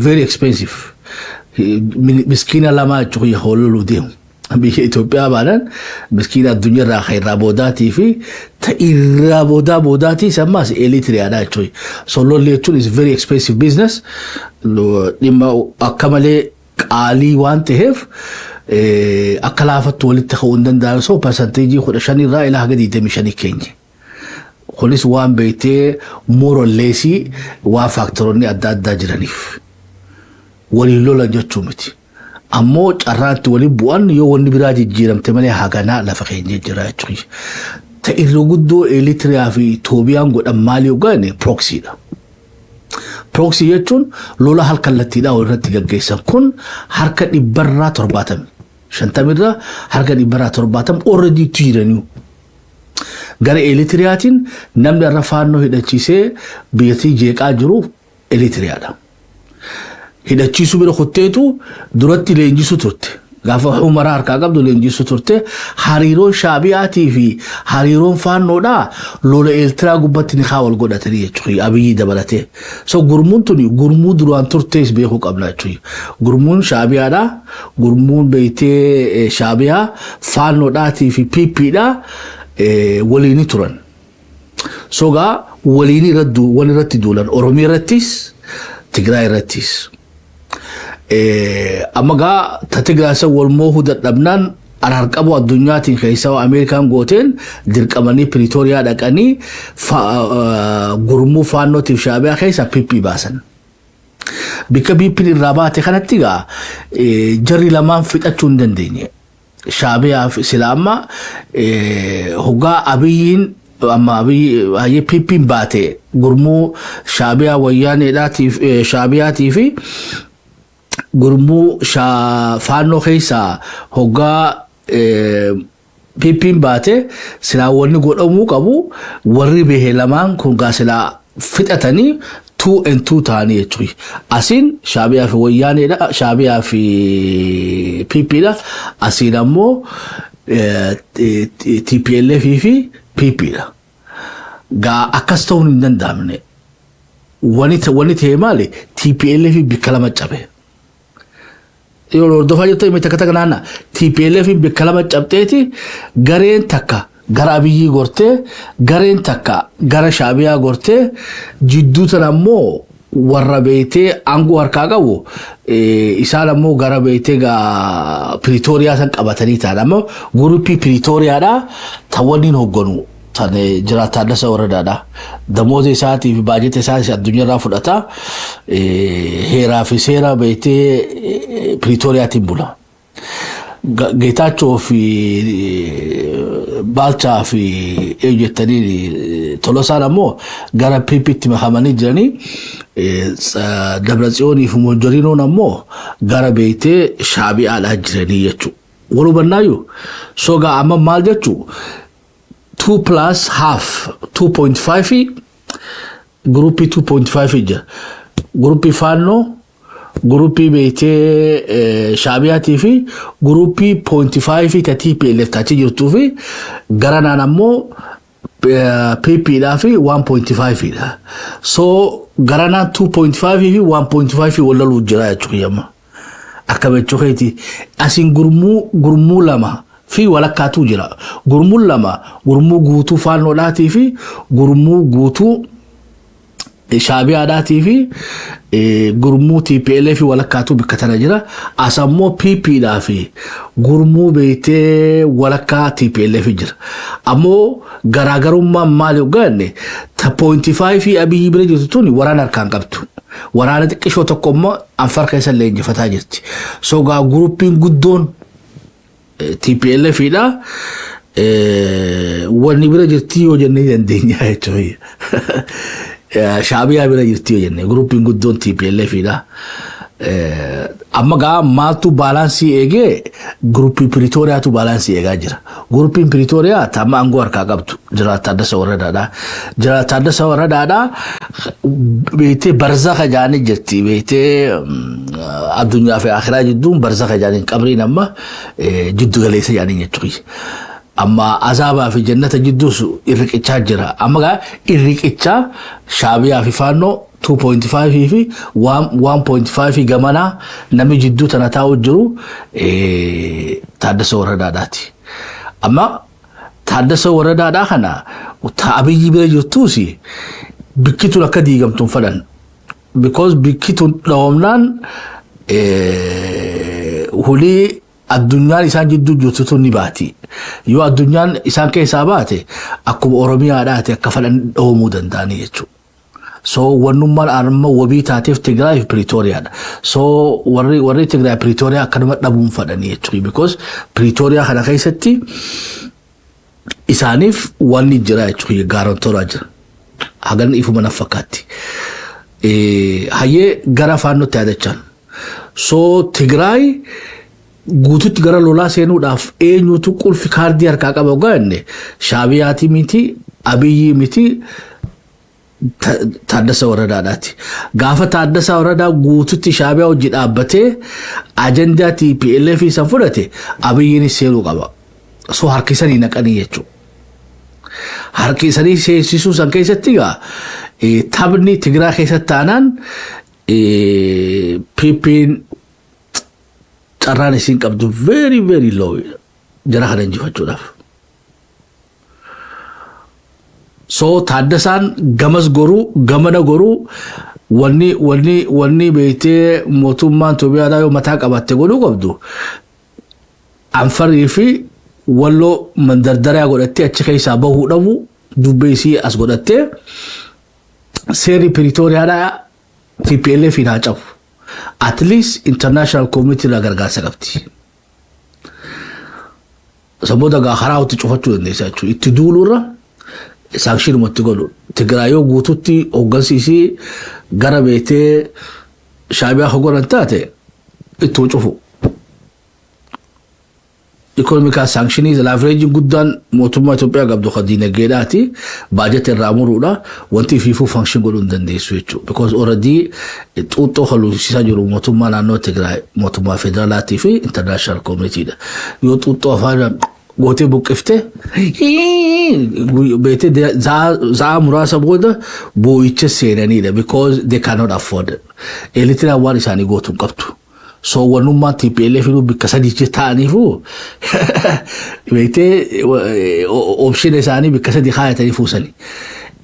very expensive. Miskiina lamaa jechuun hoololuu deemu. Biyya Itoophiyaa baanan miskiina addunyaarraa kan irraa boodaatii fi ta irraa boodaa boodaatii sammaas Eritiriyaadha jechuudha. So lolli jechuun is very expensive business. Dhimma akka malee qaalii waan ta'eef akka laafattu walitti ka'uu hin danda'an, so percentage 15 irraa ilaa haga 25 keenya. Kunis waan beektee morolleesii waan factoroonni adda addaa jiraniif. Waliin lolan jechuu miti. Ammoo carraatti waliin bu'an yoo wanni biraa jijjiiramte malee haganaa lafa keenya jira jechuudha. Ta irra guddoo Eritiriyaa fi Itoobiyaan godhan maali yoo gaane, proxydha. Proxy jechuun lola halkallattiidhaa walirratti gaggeessan kun harka 70%. 50rraa harka 70% already jiraniiru. Gara Eritiriyaatiin namni irra faannoo hidhachiisee biyyattii jeeqaa jiru Eritiriyaadha. Hidhachiisuu bira kutteetu duratti leenjisuu turte. Gaafa Humaraa harkaa qabdu leenjisuu turte. Hariiroon Shaabiyaatii fi hariiroon faannoodhaa lola Eertiraa gubbatti ni kaa wal godhatanii jechuudha. Abiyyi dabalatee. So gurmuun tuni gurmuu duraan turtees beekuu qabna jechuudha. Gurmuun Shaabiyaadhaa, gurmuun beektee Shaabiyaa, faannoodhaatii fi PPdhaa waliini turan. Sogaa waliin wal irratti duulan, Oromiyaa irrattis, Tigraay irrattis. Amma gaa ta Tigraay san wal moohuu dadhabnaan araar qabu addunyaatiin keessaa Ameerikaan gooteen dirqamanii Piriitooriyaa dhaqanii gurmuu faannootiif Shaabiyaa keessa PP baasan. Bikka PP'n irraa baate kanatti gaa jarri lamaan fixachuu hin dandeenye. Shaabiyaa sila amma hoggaa Abiyyiin amma Abiyyi PP'n baate, gurmuu Shaabiyaa Wayyaaneedhaatiif Shaabiyaatii fi gurmuu faannoo keessaa hoggaa PP'n baate, silaa wanni godhamuu qabu warri bahe lamaan kun gaa silaa fixatanii 2 and 2 ta'anii jechuudha. Asiin Shaabiyaa fi Wayyaaneedha, Shaabiyaa fi PPdha. Asiin ammoo TPLF fi PPdha. Gaa akkas ta'uun hin danda'amne. Wanni ta'e maali? TPLF bikka lama cabe. Yoo hordofaa jirtu hime takka takka naanna. TPLF bikka lama cabxeeti, gareen takka gara Abiyyii gortee, gareen takka gara Shaabiyaa gortee, jidduu tana ammoo warra beektee aangoo harkaa qabu isaan ammoo gara beektee gaa Piriitooriyaa san qabatanii ta'an. Ammoo groupii Piriitooriyaadhaa tan wanniin hogganu tan jira Taaddasa Waradaadha. Damooza isaatii fi baajeta isaas addunyaarraa fudhata. Heeraa fi seera beektee Piriitooriyaatiin bula. Geetaachoo fi Baalchaa fi eenyu jettanii, Tolosaan ammoo gara PPtti makamanii jiranii, Dabratsiyoonii fi Moonjoriinoon ammoo gara beektee Shaabi'aadhaa jiranii jechuudha. Wal hubannaayyuu sogaa amma maal jechuu, 2 plus half 2.5, groupii 2.5 jira. Groupii faannoo, groupii beektee Shaabiyaatii fi groupii 0.5 ta TPLF taachii jirtuu fi garanaan ammoo PPdhaa fi 1.5 dha. So garanaan 2.5 fi 1.5 wal loluu jira jechuudha yamma. Akka jechuu keeti asiin gurmuu lama fi walakkaatu jira. Gurmuun lama gurmuu guutuu faannoodhaatii fi gurmuu guutuu Shaabiyaadhaatii fi gurmuu TPLF walakkaatu bikka tana jira. As ammoo PPdhaa fi gurmuu beektee walakkaa TPLF jira. Ammoo garaagarummaan maali hogganne, ta 0.5 Abiyyi bira jirtu tuni waraana harkaan qabdu. Waraana xiqqishoo tokko immoo Anfar keessa leenjifataa jirti. So gaa groupiin guddoon TPLF dha. Wanni bira jirti yoo jennee dandeenya jechuudha. Shaabiyaa bira jirti yoo jenne, groupiin guddoon TPLF dha. Amma gaa maaltu balancii eegee? Groupii Piriitooriyaatu balancii eegaa jira. Groupiin Piriitooriyaa tamma aangoo harkaa qabdu Jiraat Taaddasa Warradaadha. Jiraat Taaddasa Warradaadha beektee barzaka jaanii jirti, beektee addunyaa fi akhiraa jidduun barzaka jaanii, qabriin amma jiddu galeessa jaanii jechuudha. Amma azaabaa fi jannata jidduus irriqichaa jira. Amma gaa irriqichaa Shaabiyaa fi faannoo 2.5 fi 1.5 gamanaa namni jidduu tana taa'u jiru Taaddasa Warradaadhaati. Amma Taaddasa Warradaadhaa kana Abiyyi bira jirtuus bikki tun akka diigamtu hin fedhan. Because bikki tun dhawamnaan hulii addunyaan isaan jidduu jirtu tun ni baati. Yoo addunyaan isaan keessaa baate, akkuma Oromiyaadhaati akka fedhan dhawamuu danda'anii jechuudha. So wannummaan amma wabii taateef Tigraay fi Pretooriyaadha. So warri Tigraay Pretooriyaa akkanuma dhabuun fedhanii jechuudha. Because Pretooriyaa kana keessatti isaaniif wanni jira jechuudha, guarantor jira. Hagan ifuma na fakkaatti. Hayyee, gara Faannootti yaadachaan. So Tigraay guututti gara lolaa seenuudhaaf eenyutu qulfi kaardii harkaa qaba hoggaa jenne, Shaabiyaatii miti, Abiyyii miti, Taaddasa Warradaadhaati. Gaafa Taaddasa Warradaa guututti Shaabiyaa hojii dhaabbatee ajandaa TPLF san fudhate, Abiyyiinis seenuu qaba. So harkisanii naqanii jechuudha. Harkisanii seensisuu san keessatti egaa taphni Tigiraa keessatti taanaan PP'n carraan isiin qabdu very very low jara kana injifachuudhaaf. So Taaddasaan gamas goruu gamana goruu, wanni beektee mootummaan Itoophiyaadhaa yoo mataa qabatte godhuu qabdu, Anfarii fi Walloo mandardaraa godhattee achi keessaa bahuu dhabu, dubbee isii as godhattee seerri Piriitooriyaadhaa TPLF haa cabu. At least international community irraa gargaarsa qabdi. Saboota gaa karaa itti cufachuu dandeessa jechuudha. Itti duulurra sanctionuma itti godhu. Tigraay yoo guututti hooggansi isii gara beetee Shaabiyaa godhan taate, itti cufu. Economical sanctionii leverageiin guddaan mootummaa Itoophiyaa qabdu kan diinagdeedhaati. Baajata irraa muruudha. Wanti ifiifuu function godhuu hin dandeessu jechuudha. Because already xuuxxoo haluusisaa jiru mootummaa naannoo Tigraay, mootummaa federaalaatii fi international communityidha. Yoo xuuxxoo afaan gootee buqqiftee beetee za'a muraasa booda boo'icha seenanidha, because they cannot afford it. Eritiraan waan isaanii gootu hin qabdu. So wannummaan TPLF bikka sadii ta'aniifu beektee option isaanii bikka sadii kaayatanii fuusani.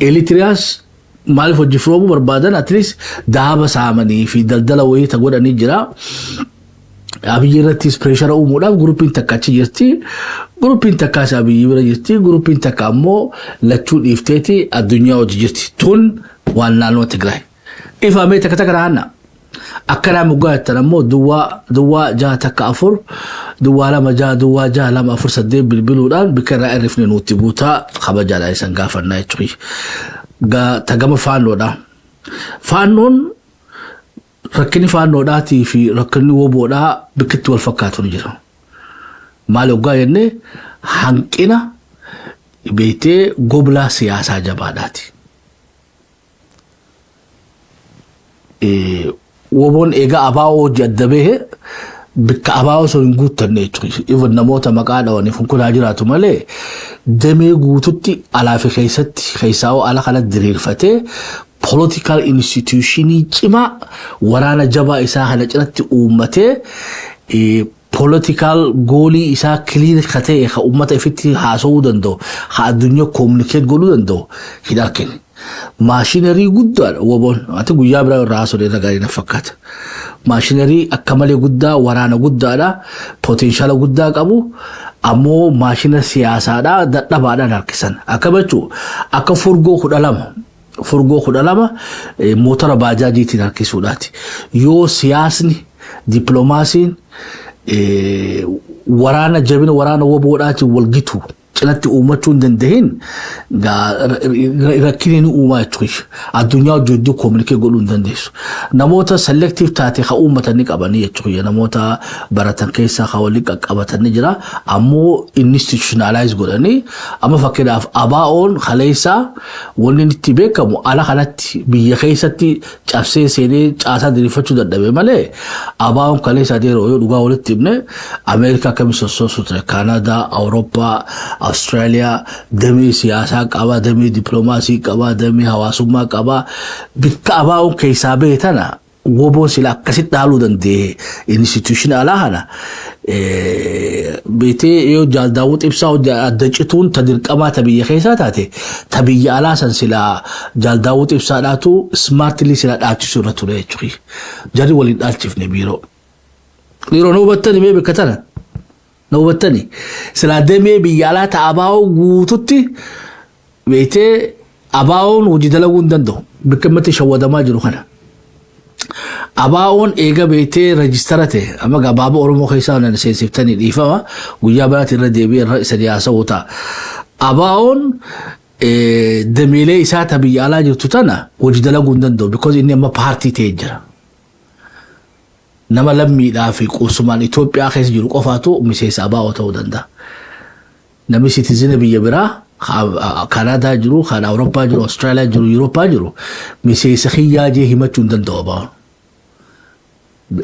Eritiriyaas maaliif hojii firoomuu barbaadan? At least daaba saamanii fi daldala wayii ta godhanii jira. Abiyyi irrattis pressure uumuudhaaf groupiin takka achi jirti. Groupiin takkaas Abiyyi bira jirti. Groupiin takka ammoo lachuu dhiifteeti addunyaa hojii jirti. Tun waan naannoo Tigraay. Ifaamee takka takka naanna. Akkanaa moggaa jettan ammoo 0 0 6 1 4 0 2 6 0 6 2 4 8 bilbiluudhaan bikka irraa irrifne nutti guutaa, kabajaadhaan isan gaafannaa jechuudha. Tagama Faannoodha. Faannoon, rakkinni Faannoodhaatii fi rakkinni Woboodhaa bikkitti wal fakkaatu ni jira. Maal hoggaa jennee, hanqina beektee goblaa siyaasaa jabaadhaati. Woboon egaa abaa'oo hojii adda bahee bikka abaa'oo osoo hin guuttanne jechuudha. Even namoota maqaa dhawaniif kun haa jiraatu malee, damee guututti alaa fi keessatti keessaa'oo ala kana diriirfatee political institutionii cimaa waraana jabaa isaa kana cinatti uummatee political goalii isaa clear ka ta'e, ka uummata ifitti haasa'uu danda'u, ka addunyaa communicate godhuu danda'u hin argine. Machinery guddaadha Woboon. Ati guyyaa biraa irraa haasa'u irra gaarii na fakkaata. Machinery akka malee guddaa, waraana guddaadha, potential guddaa qabu, ammoo maashina siyaasaadha dadhabaadhaan harkisan. Akka jechuun akka furgoo 12 furgoo 12 motora baajaajiitiin harkisuudhaati. Yoo siyaasni, dippiloomaasiin, waraana jabina waraana Woboodhaatiin wal gitu cinatti uummachuu hin dandahin, rakkinni ni uumaa jechuudha. Addunyaa hojii hedduu communicate godhuu hin dandeessu. Namoota selective taate ka uummatan ni qabanii jechuudha. Namoota baratan keessaa ka waliin qaqqabatan ni jira. Ammoo institutionalize godhanii amma fakkeenyaaf ABO'n kaleessaa wanni inni itti beekamu ala kanatti biyya keessatti cabsee seenee caasaa diriirfachuu dadhabe malee, ABO'n kaleessa adeeroo yoo dhugaa walitti himne Ameerikaa akkamii sossoosu ture, Kaanadaa, Awurooppaa, Awustiraaliyaa, damee siyaasaa qaba, damee dippiloomaasii qaba, damee hawaasummaa qaba. Bikka ABO'n keessaa bahe tana WBOn sila akkasitti dhaaluu danda'e institution alaa kana beetee yoo Jaal Daawud Ibsaa adda cituun ta dirqamaa ta biyya keessaa taate, ta biyya alaa san sila Jaal Daawud Ibsaadhaatu smartly sila dhaalchisuu irra ture jechuudha. Jarri waliin dhaalchifne biiroo. Dhiiroo, na hubattani mee bakka tana? Na hubattani? Silaa damee biyya alaa ta ABO guututti beetee ABO'n hojii dalaguu hin danda'u. Bakka immatti shawwadamaa jiru kana. ABO'n eega beetee register ta'e, amma gabaabaa Oromoo keessaa nan seensiftanii, dhiifama, guyyaa biraatti irra deebi'ee irra isa haasa'uu ta'a. ABO'n dameelee isaa ta biyya alaa jirtu tana hojii dalaguu hin danda'u because inni amma paartii ta'ee jira. Nama lammiidhaa fi qubsumaan Itoophiyaa keessa jiru qofaatu miseensa ABO ta'uu danda'a. Namni citizen biyya biraa Kanaadaa jiru, kan Awurooppaa jiru, Awustiraaliyaa jiru, Yurooppaa jiru miseensa kiyyaa jee himachuu hin danda'u ABO'n.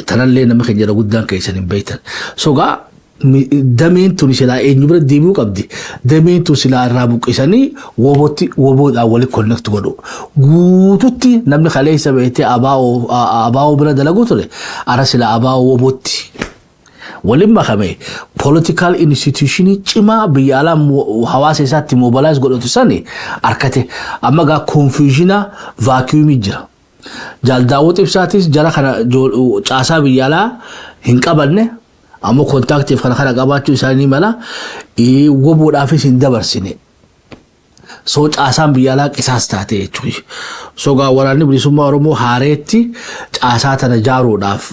Tanallee nama keenya jala guddaan keessan hin beektan. Sogaa dameen tun silaa eenyu bira deebi'uu qabdi? Dameen tun silaa irraa buqqisanii WBOtti, WBOdhaan wali connect godhu. Guututti namni kaleessa beektee ABO bira dalagu ture ara silaa ABO WBOtti waliin makame political institutionii cimaa biyya alaa hawaasa isaatti mobilize godhatu sani harkate. Amma gaa confusion vacuumii jira. Jaal Daawud Ibsaatis jara kana caasaa biyya alaa hin qabanne, ammoo contactiif kana kana qabaachuu isaanii mala WBOdhaafis hin dabarsine. So caasaan biyya alaa qisaas taate jechuudha. So gaa Waraanni Bilisummaa Oromoo haareetti caasaa tana jaaruudhaaf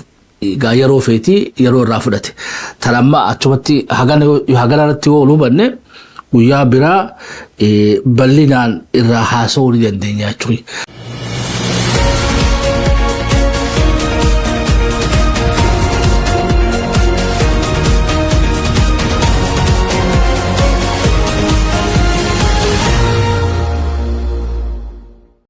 gaa yeroo feetii yeroo irraa fudhate. Tan amma achumatti hagana irratti yoo hubanne, guyyaa biraa bal'inaan irraa haasa'uu ni dandeenya jechuudha.